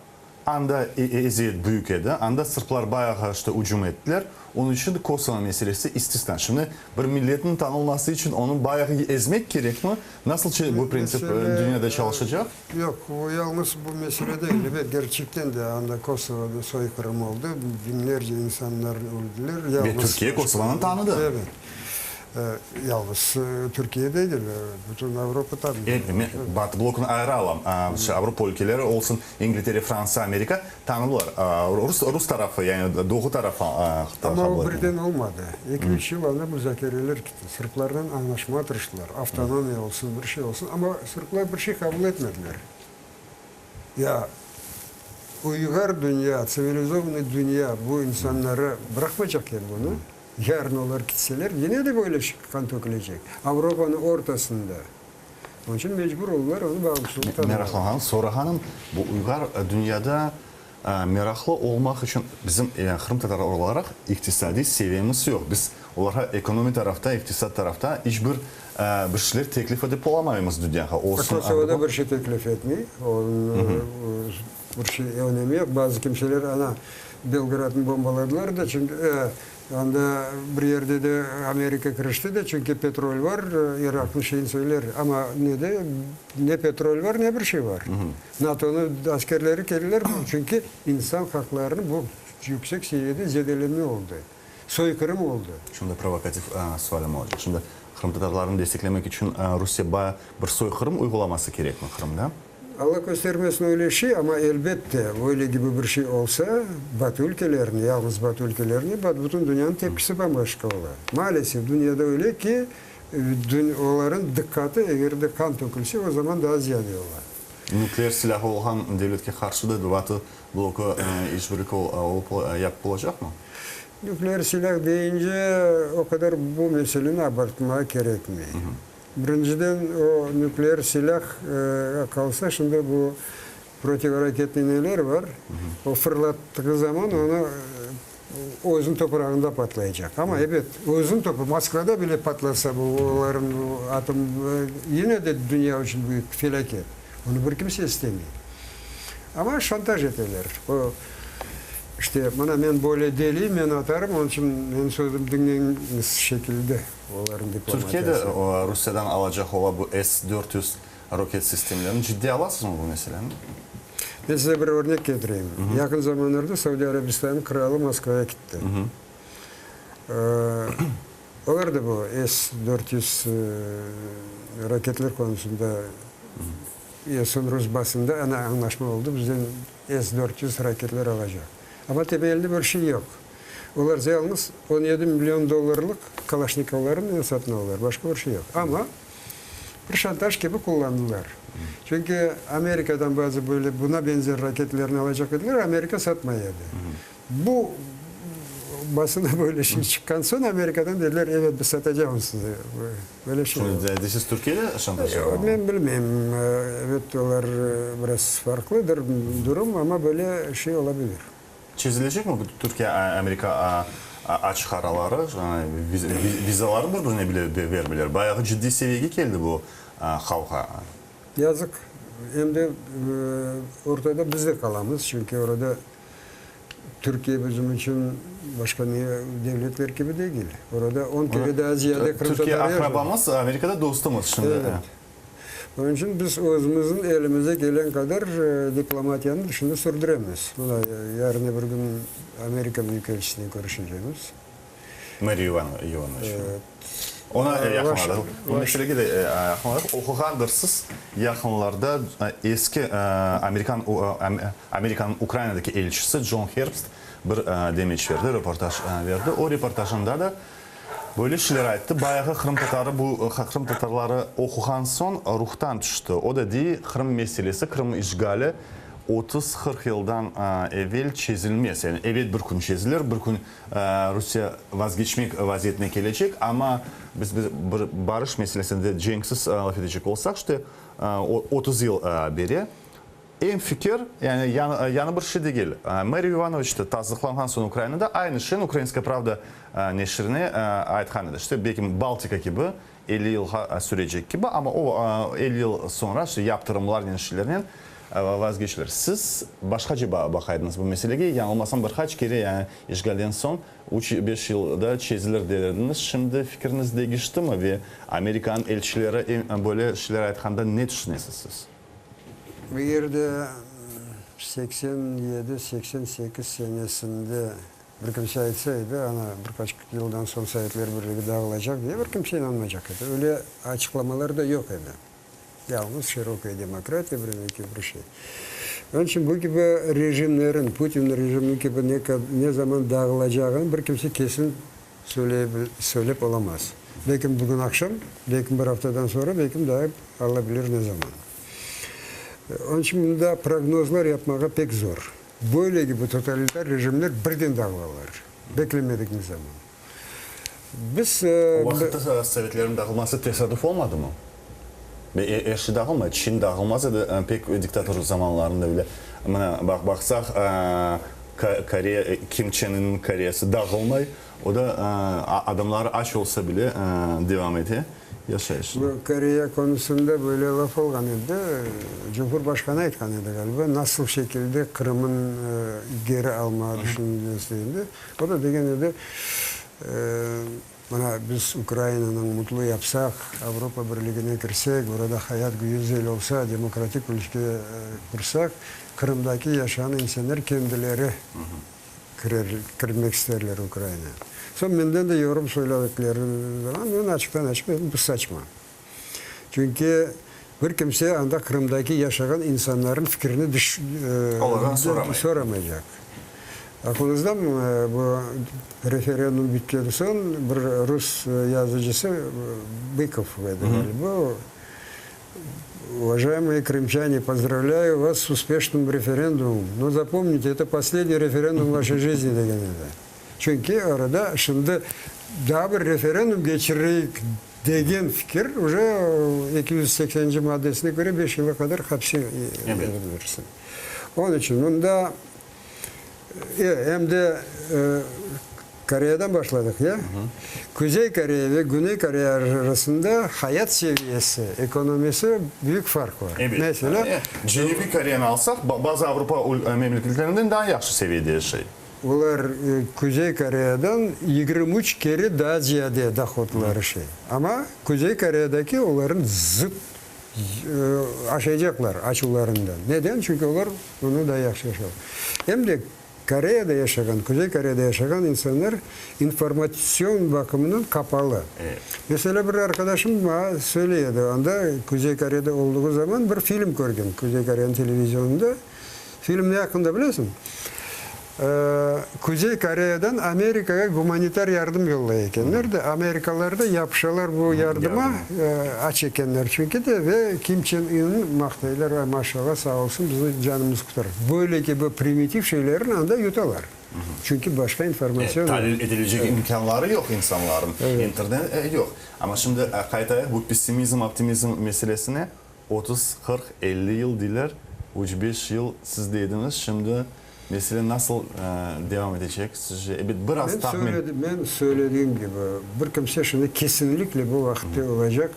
anda eziyet büyük edi, anda sırplar bayağı, işte, ücüm ettiler, onıñ içün Kosovo meselesi istisna. Şimdi bir milletniñ tanılması içün onı bayağı ezmek kerekmi? Nasıl bu printsip dünyada çalışacaq? Yoq, o yalıñız bu mesele degil. Ebet, gerçekten de anda Kosovada soyqırım oldı, biñlerce insanlar öldüler. Ve Türkiye Kosovanı tanıdı. Evet. Yalıñız Türkiye degil, bütün Avropa tanıdı. Evet, men Batı blokunı ayrı alam. Avropa ülkeleri olsun, İngiltere, Fransa, Amerika tanıdılar. Rus, rus tarafı, yani Doğu tarafı qabul etmedi. Amma o birden olmadı. Eki-üç yıl anda muzakereler ketti. Sırplarnen añlaşmağa tırıştılar, avtonomiya olsun, bir şey olsun, amma sırplar bir şey qabul etmediler. Ya uyğar dünya, tsivilizovanıy dünya bu insanları bıraqmaycaq edi bunı. Yarın olar kitseler, yine de böyle qan tökülecek, Avropanıñ ortasında. Onıñ içün mecbur oldılar onı bağımsızlıq tanımağa. Meraqlanğanım, sorağanım, bu uyğar dünyada Meraqlı olmaq içün bizim, yani qırımtatarlar olaraq iqtisadiy seviyemiz yoq. Biz olarğa ekonomi tarafta, iqtisat tarafta iç bir bir şeyler teklif etip olamaymız dünyağa. Olsun Kosovada bir şey teklif etmey, onıñ bir şey önemi yoq. Bazı kimseler ana Belgradnı bombaladılar da, çünki Anda bir yerde de Amerika kirişti de, çünki petrol bar, İraqnıñ şeyini söyler. Amma nede, ne petrol bar, ne bir şey bar. NATOnıñ askerleri keldiler, çünki insan haqlarını bu yüksek seviyede zedelenme oldı, soyqırım oldı. Şimdi provokativ sualim olacaq. Şimdi qırımtatarlarnı desteklemek içün Rusiye baya bir soyqırım uyğulaması kerekmi Qırımda? Alla köstermesin öyle şey, amma elbette, öyle kibi bir şey olsa, Batı ülkelerini, yalnız Batı ülkelerini, bat bütün dünyanıñ tepkisi bam-başqa ola. Maalesef, dünyada öyle ki, olarıñ diqqatı, eger de qan tökülse, o zaman daa ziyade ola. Nükleer silâhı olğan devletke qarşı da Batı bloku işbirlik olıp yapıp olacaqmı? Nükleer silâh deyince, o qadar bu meseleni abartmağa kerekmey. Birinciden, o nükleer silâh qalsa, şimdi bu protivoraketnıy neler bar, o fırlattığı zaman onı özüniñ toprağında patlaycaq. Amma, ebet, özüniñ toprağı, Moskvada bile patlasa bu olarnıñ atom, yine de dünya içün büyük felâket. Bunı bir kimse istemey. Amma şantaj eteler. O, işte, mına men böyle deliyim, men atarım, onıñ içün menim sözüm diñleñiz şekilde. Olarnıñ diplomatiyası. Türkiye de Rusiyadan alacaq ola bu S 400 roket sistemlerini. Ciddiy alasızmı bu meseleni? Men size bir örnek ketireyim. Yaqın zamanlarda Saudiy Arabistanıñ qıralı Moskvaya kitti. Olar da bu S 400 roketler konusında eñ soñ rus basında ana añlaşma oldı, bizden S 400 roketler alacaq. Amma temelinde bir şey yoq. Olar yalıñız 17 million dollarlıq Kalaşnikovlarnı satın aldılar, başqa bir şey yoq. Amma bir şantaj kibi qullandılar. Çünki Amerikadan bazı böyle buna benzer raketlerni alacaq ediler, Amerika satmay edi. Bu basına böyle şey çıqqan soñ Amerikadan dediler, evet, biz satacaqmız size. Böyle şey oldı. Şimdi deysiz, Türkiye de şantaj yapamı? Men bilmeyim. Evet, olar biraz farqlıdır durum, amma böyle şey olabilir. Çezilecekmi bu Türkiye-Amerika açıq araları, vizalarnı bir-birine bile bermeyler. Bayağı ciddiy seviyege keldi bu qavğa. Yazıq, em de ortada biz de qalamız, çünki orada Türkiye bizim içün başqa devletler kibi degil. Orada on kere daa ziyade qırımtatarı yaşay. Türkiye aqrabamız, Amerika da dostumız şimdi. Evet. Onıñ içün biz özümizniñ elimize kelen qadar diplomatiyanı şimdi sürdüremiz. Mına, yarın öbür kün Amerika Büyükelçisinen körüşecemiz. Meri Yovanoviç. Evet. Ona yaqınladıq. Bu meselege de yaqınladıq. Oquğandırsız, yaqınlarda eski amerikan Amerikanıñ Ukrainadaki elçisi John Herbst bir demeç berdi, röportaj berdi. O reportajında da böyle şeyler ayttı, bayağı qırımtatarı bu qırımtatarları oquğan soñ ruhtan tüşti. O da dey, Qırım meselesi, Qırım işğali 30-40 yıldan evel çezilmez. Yani, ebet, bir kün çezilir, bir kün Rusiye vazgeçmek vaziyetine kelecek, amma biz bir barış meselesinde cenksiz laf etecek olsaq, işte, 30 yıl bere. Em fikir, yani yañı bir şey degil. Meri İvanoviç de tasdıqlanğan soñ Ukrainada aynı şeyni Ukrainskaya pravda neşirine aytqan edi. İşte, belki Baltika kibi 50 yılğa sürecek kibi, amma o 50 yıl soñra işte yaptırımlarnen, şeylernen vazgeçilir. Siz başqace baqaydıñız bu meselege, yañılmasam bir qaç kere, yani işğalden soñ üç, beş yılda çezilir dediñiz. Şimdi fikriñiz deñiştimi ve Amerikanıñ elçileri böyle şeyler aytqanda ne tüşünesiz siz? Bu yerde 87, 88 senesinde bir kimse aytsa edi, ana, bir qaç yıldan soñ Sovetler Birligi dağılacaq diye, bir kimse inanmaycaq edi. Öyle açıqlamalar da yoq edi. Yalıñız şirokaya demokratiya, bir eki bir şey. Onıñ içün bu kibi rejimlerin, Putin rejimi kibi ne ne zaman dağılacağını bir kimse kesin söylep olamaz. Belkim bugün aqşam, belkim bir aftadan soñra, belkim daa Alla bilir ne zaman. Onıñ içün mında prognozlar yapmağa pek zor. Böyle kibi totalitar rejimler birden dağılalar, beklemedigiñ zaman. Biz. O vaqıtta sovetlerniñ dağılması tesadüf olmadımı? Er şey dağılmay. Çin dağılmaz edi pek diktator zamanlarında bile. Mına, baqsaq, Koreya, Kim Çen Inniñ Koreyası dağılmay. O da adamları aç olsa bile devam ete yaşayışını. Bu Koreya konusında böyle laf olğan edi, Cumhurbaşqanı aytqan edi ğaliba, nasıl şekilde Qırımın geri almağa düşündüñiz degende. O da degen edi, mına biz Ukrainanıñ mutlu yapsaq, Avropa Birligine kirsek, burada hayat güzel olsa, demokratik ülke qursaq, Qırımdaki yaşağan insanlar kendileri kirer, kirmek isterler Ukrainaya. Soñ menden de yorum soyladıkleri zaman men açıqtan-açıq dedim, bu saçma. Çünki bir kimse anda Qırımdaki yaşağan insanların fikirini düş, Olardan soramay. soramaycaq. Aqlıñızda bu referendum bitken soñ bir rus yazıcısı Bıkov edi ğaliba, Уважаемые крымчане, поздравляю вас с успешным референдумом. Но запомните, это последний референдум в вашей жизни degen edi. Çünki arada şimdi daa bir referendum keçireyik degen fikir uje 280-nci maddesine köre beş yıla qadar hapse berilirsiñ. Onıñ içün mında Em de Koreyadan başladıq, ya? Kuzey Koreya ve Güney Koreya arasında hayat seviyesi, ekonomisi büyük farq bar. Ebet. Meselâ, Cenübiy Koreyanı alsaq, bazı Avropa memleketlerinden daa yahşı seviyede yaşay. Olar Kuzey Koreyadan 23 kere daa ziyade dohodları şey. Amma Kuzey Koreyadaki olarnıñ zıt Aşaycaqlar açuvlarından. Neden? Çünki olar bunı daa yahşı yaşalar. Em de Koreyada yaşağan, Kuzey Koreyada yaşağan insanlar informatsion baqımından qapalı. Meselâ, bir arqadaşım maña söyley edi, anda Kuzey Koreyada olduğu zaman bir film körgen Kuzey Koreyanıñ televizionında. Film ne aqqında bilesiñ? Kuzey Koreyadan Amerikağa gumanitar yardım yollay ekenler de, amerikalılar da yapışalar bu yardıma, aç ekenler çünki de, ve Kim Çen Inni maqtaylar, ay maşallah, sağ olsun, bizni canımız qurtardı. Böyle kibi primitiv şeylerni anda yutalar, çünki başqa informatsion yoq. Talil etilecek imkânları yoq insanların, internet yoq. Amma şimdi qaytayıq bu pessimizm, optimizm meselesine. 30, 40, 50 yıl deyler, üç-beş yıl siz dediñiz, şimdi mesele nasıl devam etecek sizce? Ebet, biraz Men tahmin. söyledi, men söylediğim kibi, bir kimse şimdi kesinlikle bu vaqıtte olacaq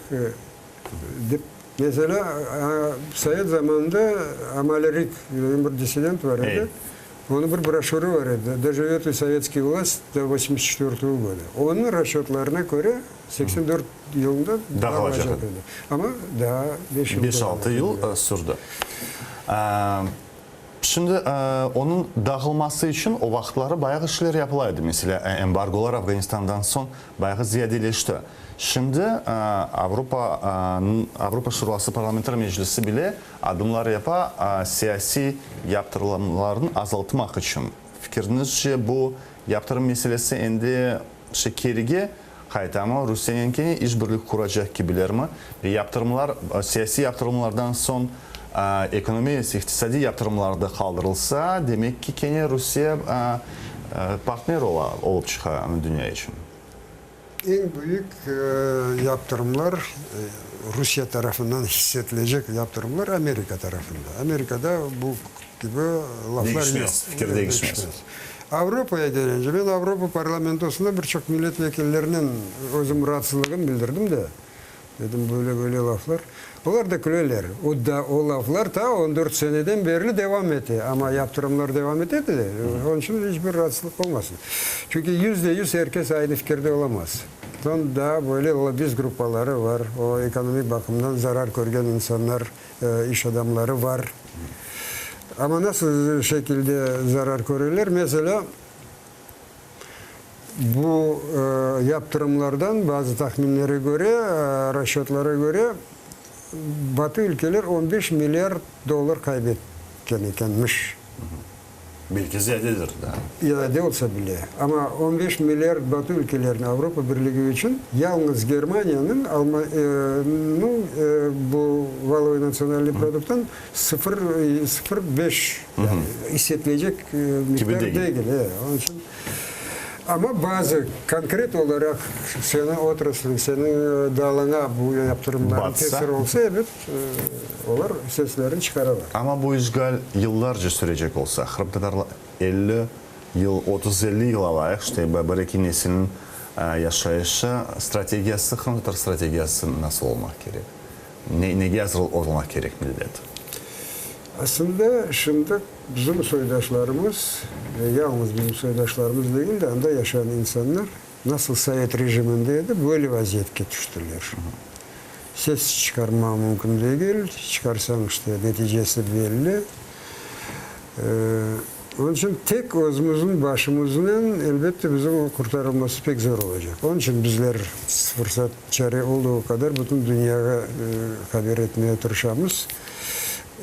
dep, meselâ, sovet zamanında Amalrik degen bir dissident bar edi, onıñ bir broşürı bar edi, Dojivöt li sovetskiy vlast do vosemdeset çetvertogo goda. Onıñ rasçötlarına köre, 84 yılında dağılacaq edi. Amma daa beş yıl. Beş-altı yıl sürdi. Şimdi onıñ dağılması içün o vaqıtları bayağı şeyler yapıla edi. Meselâ, embargolar Afganistandan soñ bayağı ziyadeleşti. Şimdi Avropa Avropa Şurası Parlamenter Meclisi bile adımlar yapa siyasiy yaptırımlarnı azaltmaq içün. Fikiriñizce, bu yaptırım meselesi endi şey kerige qaytamı, Rusiyenen kene işbirlik quracaq kibilermi ve yaptırımlar, siyasiy yaptırımlardan soñ ekonomiy, iqtisadiy yaptırımlar da qaldırılsa, demek ki, kene Rusiye partner ola, olıp çıqa dünya içün? Eñ büyük yaptırımlar, Rusiye tarafından hiss etilecek yaptırımlar Amerika tarafında. Amerikada bu kibi laflar yoq. Deñişmez, fikir deñişmez. Avropaya kelince, men Avropa parlamentosında bir çoq millet vekillerinen özüm raatsızlığım bildirdim de, dedim, böyle-böyle laflar. Olar da küleler. O da, o laflar ta on dört seneden berli devam ete, amma yaptırımlar devam ete de, onıñ içün iç bir raatsızlıq olmasın. Çünki %100 er kes aynı fikirde olamaz. Soñ daa böyle lobbist gruppaları var, o ekonomik baqımdan zarar körgen insanlar, iş adamları var. Amma nasıl şekilde zarar köreler? Meselâ, bu yaptırımlardan, bazı tahminlere köre, rasçötlara köre, Batı ülkeler on beş milliard dollar qaybetken ekenmiş. Belki ziyadedir daa. Ziyade olsa bile. Amma on beş milliard Batı ülkelerine, Avropa Birligi içün yalıñız Germaniyanıñ, Almanıñ bu valovoy natsionalnıy produkttan sıfır, sıfır beş, yani hissetilecek miqdar degil. Onıñ içün, amma bazı konkret olaraq seniñ otraslıñ, seniñ dalıña bu yaptırımlarnıñ tesiri olsa, ebet, olar seslerini çıqaralar. Amma bu işğal yıllarca sürecek olsa, qırımtatarlar 50 yıl, otuz-elli yıl alayıq, işte, bir-eki nesilniñ yaşayışı, strategiyası, qırımtatar strategiyası nasıl olmaq kerek? Nege azır olmaq kerek millet? Aslında, şimdi bizim soydaşlarımız, ve yalıñız bizim soydaşlarımız degil de, anda yaşayan insanlar nasıl sovet rejiminde edi, böyle vaziyetke tüştiler. Ses çıqarmağa mümkün degil, çıqarsañ, işte, neticesi belli. Onıñ içün tek özümizniñ başımıznen, elbette, bizim qurtarılması pek zor olacaq. Onıñ içün bizler fırsat, çare olduğu qadar bütün dünyağa haber etmeye tırışamız.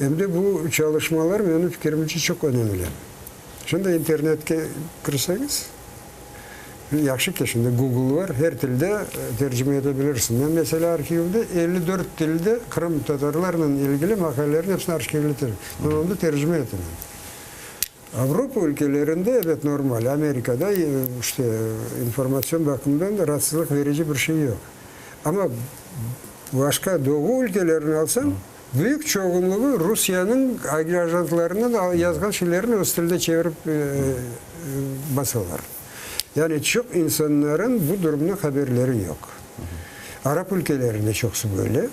Em de bu çalışmalar, menim fikirimce, çoq önemli. Şimdi internetke kirseñiz, yahşı ki, şimdi Google bar, her tilde tercime ete bilirsiñ. Men, meselâ, arhivimde 54 tilde qırımtatarlarnen ilgili maqalelerniñ episini arhivleterim. Men onı tercime etemen. Avropa ülkelerinde, ebet, normal, Amerikada, işte, informatsion baqımdan raatsızlıq verici bir şey yoq. Amma başqa Doğu ülkelerini alsañ, büyük çoğunluğı Rusiyeniñ ajantlarınıñ yazğan şeylerini öz tilde çevirip basalar. Yani çoq insanların bu durumdan haberleri yoq. Arap ülkelerinde çoqusı böyle.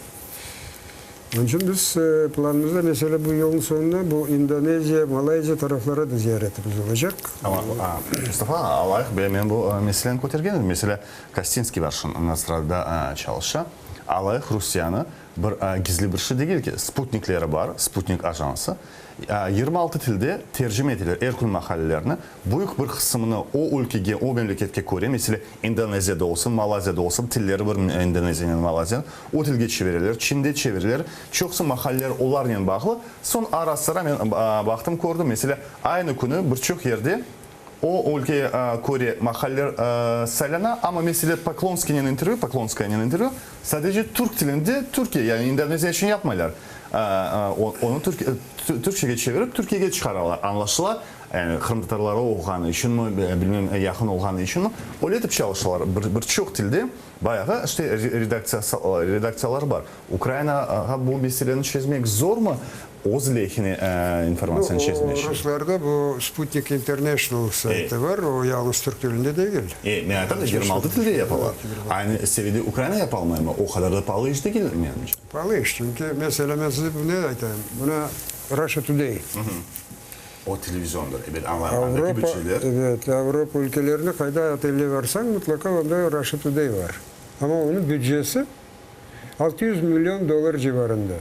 Onıñ içün biz planımızda, meselâ, bu yılnıñ soñunda bu İndoneziya, Malayziya taraflara da ziyaretimiz olacaq. Amma, Mustafa ağa, alayıq be, men bu meseleni kötergen edim. Meselâ, Kostinskiy bar şimdi Nasrada çalışa. Alayıq Rusiyanı, bir gizli bir şey degil ki, sputnikleri bar, sputnik ajansı. 26 tilde tercime eteler er kün maqalelerni. Büyük bir qısımını o ülkege, o memleketke köre, meselâ, İndoneziyada olsun, Malayziyada olsun, tilleri bir İndoneziyanen Malayziyanıñ, o tilge çevireler, Çinde çevireler. Çoqusı maqaleler olarnen bağlı. Soñ ara-sıra men baqtım, kördim, meselâ, aynı künü bir çoq yerde o ülkeye köre maqaleler saylana, amma, meselâ, Poklonskiynen intervyü, Poklonskayanen intervyü sadece türk tilinde, Türkiye, yani İndoneziya içün yapmaylar, onı türkçege çevirip, Türkiyege çıqaralar, añlaşıla. Yani qırımtatarları olğanı içünmi, bilmem, yaqın olğanı içünmi, öyle etip çalışalar. Bir, bir çoq tilde bayağı işte redaktsiyası, redaktsiyalar bar. Ukrainağa bu meseleni çezmek zormı, öz lehine informatsiyanı çezmek içün? Ruslarda bu Sputnik International saytı bar, o yalıñız türk tilinde degil. E, men aytam da, 26 tilde yapalar. Aynı seviyede Ukraina yapalmaymı? O qadar da paalı iş degil, menimce. Paalı iş, çünki, meselâ, men size ne aytayım, mına Russia Today. O televiziondır, ebet, añlayım, andaki Avropa, bütçeler. ebet, Avropa ülkelerine qayda otelde barsañ, mıtlaqa onda Russia Today bar. Amma onıñ bütcesi 600 million dollar civarında.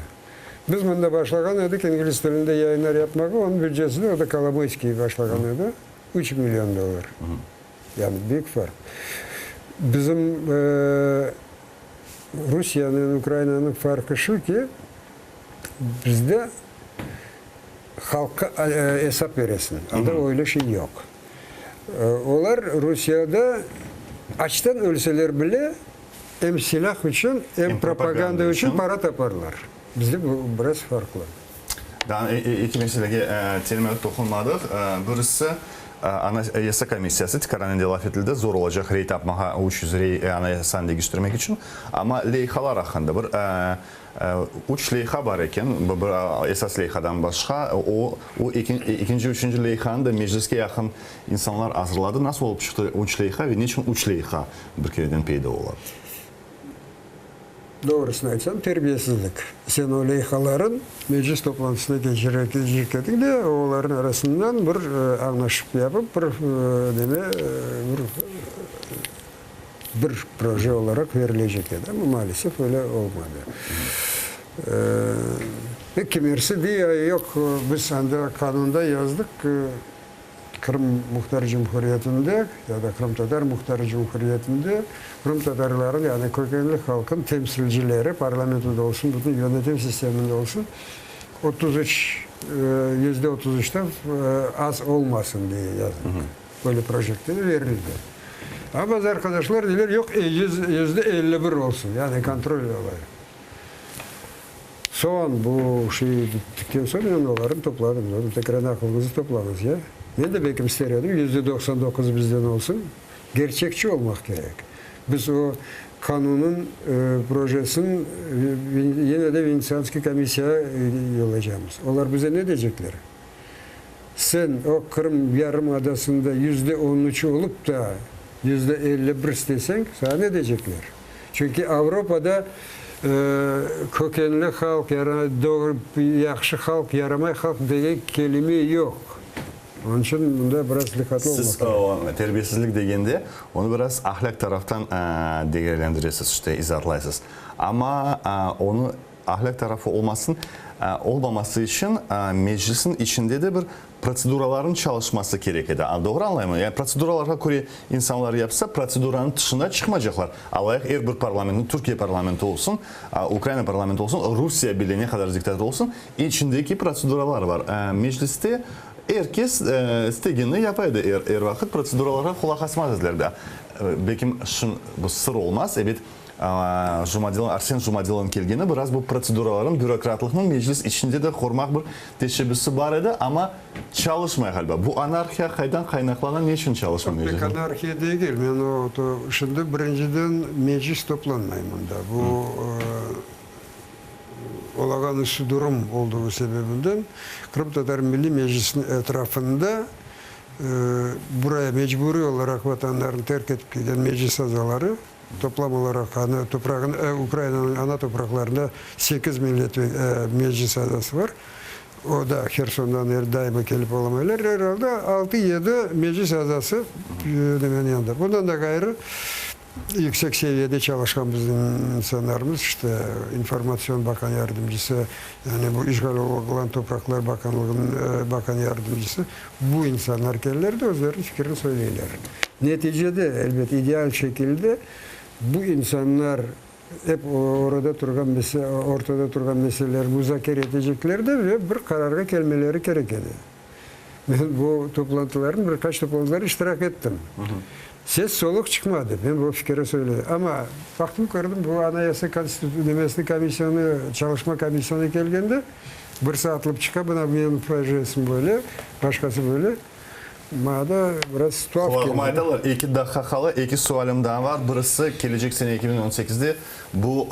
Biz mında başlağan edik ingliz tilinde yayınlar yapmağa, onıñ bücetini o da Kolomoyskiy başlağan edi, üç million dollar. Yani büyük farq. Bizim Rusiyenen Ukrainanıñ farqı şu ki, bizde halqqa esap beresiñ, anda öyle şey yoq. Olar Rusiyada açtan ölseler bile, em silâh içün, em propaganda içün para taparlar. Bizde bu biraz farqlı. Daa eki meselege telmeli toqunmadıq. Birisi, Anayasa komissiyası tikaran endi laf etildi, zor olacaq rey tapmağa, 300 rey Anayasanı deñiştirmek içün. Amma leyhalar aqqında bir üç leyha bar eken, bir esas leyhadan başqa, o, o ekinci, üçünci leyhanı da Mecliske yaqın insanlar azırladı. Nasıl olıp çıqtı üç leyha ve neçün üç leyha bir kereden peyda ola? Doğrusını aytsam, terbiyesizlik. Sen o leyhaların meclis toplantısına keçirecek ediñ de, olarnıñ arasından bir añlaşıp yapıp, bir neme, bir bir proje olaraq verilecek edi. Amma maalesef öyle olmadı. Ve kimersi dey, yoq, biz anda qanunda yazdıq, Qırım Muhtar Cumhuriyetinde ya da Qırımtatar Muhtar Cumhuriyetinde qırımtatarların, yani kökenli halqın temsilcileri parlamentinde olsun, bütün yönetim sisteminde olsun 33, %33-ten az olmasın diye yazdık. Böyle projekte de verildi. Amma bazı arqadaşlar deyler, yoq, %51 olsun, yani kontrol olayıq. Soñ, bu şey bittikten soñ, men olarnı topladım. Dedim, tekrar aqılıñıznı toplañız, ya. Men de belkim ister edim, 99% bizden olsun. Gerçekçi olmaq kerek. Biz o qanunıñ projesini yine de Venetsianskiy komissiyağa yollaycaqmız. Olar bize ne deycekler? Sen o Qırım yarımadasında 13% olıp da, 51% isteseñ, saña ne deycekler? Çünki Avropada kökenli halq, doğru, yahşı halq, yaramay halq degen kelime yoq. Onıñ içün mında biraz diqqatlı olmaq Siz kerek. o terbiyesizlik degende, onı biraz ahlâq taraftan degerlendiresiz, işte, izaatlaysız. Amma onı ahlâq tarafı olmasın, olmaması içün Meclisniñ içinde de bir Protseduralarnıñ çalışması kerek edi. Doğru añlaymı? Yani protseduralarğa köre insanlar yapsa, protseduranıñ tışına çıqmaycaqlar. Alayıq, er bir parlamentniñ, Türkiye parlamenti olsun, Ukraina parlamenti olsun, Rusiye bile ne qadar diktator olsun, içindeki protseduralar bar. Mecliste er kes istegenini yapa edi er, er vaqıt protseduralarğa qulaq asmaz ediler de. Belkim, bu sır olmaz, ebet, Jumadilov, Arsen Jumadilovnıñ kelgeni biraz bu protseduralarnıñ, bürokratlıqnıñ Meclis içinde de qurmaq bir teşebbüsi bar edi, amma çalışmay ğaliba. Bu anarhiya qaydan qaynaqlana, ne içün çalışmay Meclis? Pek anarhiya degil. Men o, şimdi birinciden Meclis toplanmay mında. Bu olağanüstü durum olduğı sebebinden Qırımtatar Milliy Meclisiniñ etrafında buraya mecburiy olaraq vatanlarını terk etip kelgen Meclis azaları, Toplam olaraq, ana toprağın, Ukrainanıñ ana topraqlarında sekiz millet meclis azası bar. O da Hersondan er daima kelip olamaylar. Er alda altı-yedi meclis azası demen yanında. Bundan da ğayrı, yüksek seviyede çalışqan bizim insanlarımız, işte, informatsion bakan yardımcısı, yani bu işğal olunğan topraqlar bakanlığınıñ bakan yardımcısı, Bu insanlar kelirler de özleriniñ fikirini söyleyler. Neticede, elbet, ideal şekilde bu insanlar ep orada turğan ortada turğan meselelerni muzakere etecekler de ve bir qararğa kelmeleri kerek edi. Men bu toplantılarnıñ bir qaç toplantılarda iştirak ettim. Ses-soluq çıqmadı. Men bu fikirni söyledim. Amma baqtım, kördim, bu Anayasa nemesiniñ komisyonı, çalışma komisyonı kelgende, Birisi atılıp çıqa, mına menim projesim böyle, başqası böyle. Maña da biraz tuhaf keldi. Qulağıma aytalar, eki daqqa qala, eki sualim daa bar. Birisi, kelecek sene 2018-de bu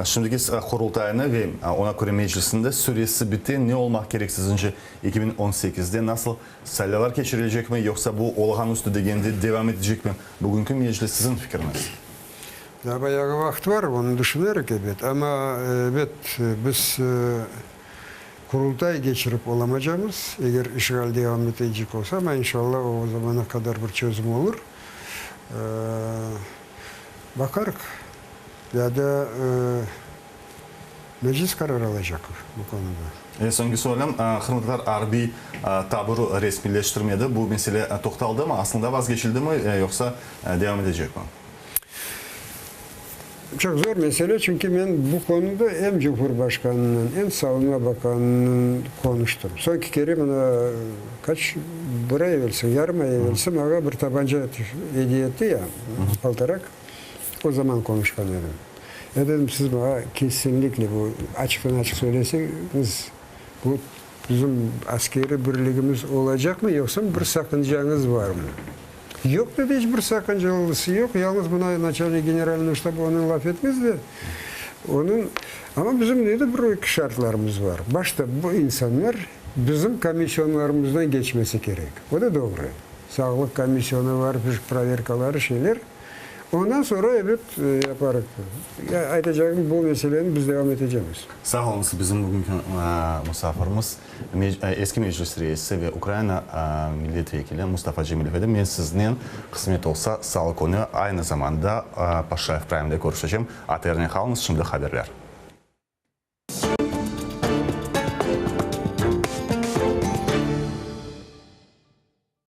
şimdiki Qurultaynı ve oña köre Meclisniñ de süresi bite. Ne olmaq kerek siziñce 2018-de? Nasıl saylavlar keçirilecekmi, yoqsa bu olağanüstü degende devam etecekmi bugünki Meclis? Siziñ fikiriñiz? Daa bayağı vaqıt bar, onı düşünerik, ebet. Amma, ebet, biz Qurultay keçirip olamacamız, eger işğal devam etecek olsa, amma, inşallah, o zamana qadar bir çözüm olur. Baqarıq. Ya da. Meclis qarar alacaq bu konuda. Ve soñki sualim, qırımtatar arbiy taburı resmiyleştirmedi, bu mesele toqtaldımı, aslında vazgeçildimi, yoqsa devam etecekmi? Çoq zor mesele, çünki men bu konuda em Cumhurbaşqanınen, em Savunma bakanınen qonuştım. Soñki kere mına qaç, bir ay evelsi, yarım ay evelsi maña bir tabanca ediye etti ya, poltorak, o zaman qonuşqan edim. Ya dedim, siz maña kesinlikle bu açıqtan-açıq söyleseñiz, bu bizim askeriy birligimiz olacaqmı, yoqsa bir saqıncañız barmı? Yoq, dedi, iç bir saqıncalısı yoq, yalıñız mına naçalnik generalnıy ştabı onen laf etmez de, onıñ, amma bizim, dedi, bir-eki şartlarımız bar. Başta bu insanlar bizim komisyonlarımızdan keçmesi kerek. O da doğru. Sağlıq komisyonı var, bir proverkaları, şeyler. Ondan soñra, ebet, yaparıq. Aytacağım, bu meseleni biz devam etecemiz. Sağ oluñız. Bizim bugünki musafirimiz, eski Meclis reisi ve Ukraina millet vekili Mustafa Cemilev edi. Men siznen, qısmet olsa, salı künü aynı zamanda Paşayev Prime-de körüşecem. ATR-ne qalıñız, şimdi haberler.